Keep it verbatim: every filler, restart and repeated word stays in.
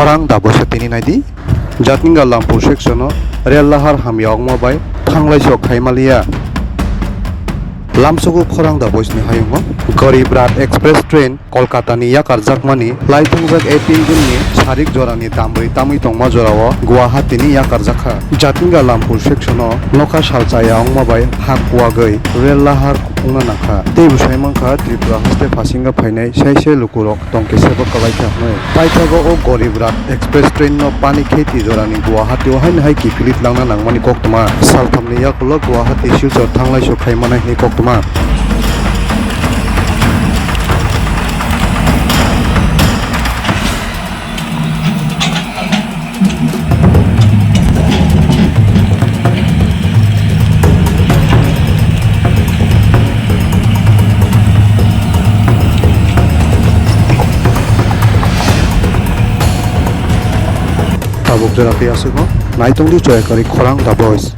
Khorang da boisa tini naidi. Jatninga Lampur section o rel lahar hamya wngma bai thanglai sok khai maliya. Lamsogo khorang da boisni hayungo Garib Rath Express train Kolkata ni yakarjakmani laithongjak eighteen June ni sarik jorani damri tamwi tongma jorao Guwahati ni yakarjakha. Jatninga Lampur section o nokha salchaya wngma bai ha kuwagwi rel lahar kupungna nangkha. Tei bwsai mankha Tripura haste phasinga phainai sai sai lukurok tongkhe sebo kwlaikha hwnwi. Paithago o Garib Rath Express train no pani kheti jorani Guwahati o haino hai kiphilwi twlangna nangmani koktwma. Salthamni yakulo Guwahati Silchar thanglai sok khai manai hwnwi koktwma. Tabuk jora tei aswkno naitongdi Choyakari Khorang The Voice.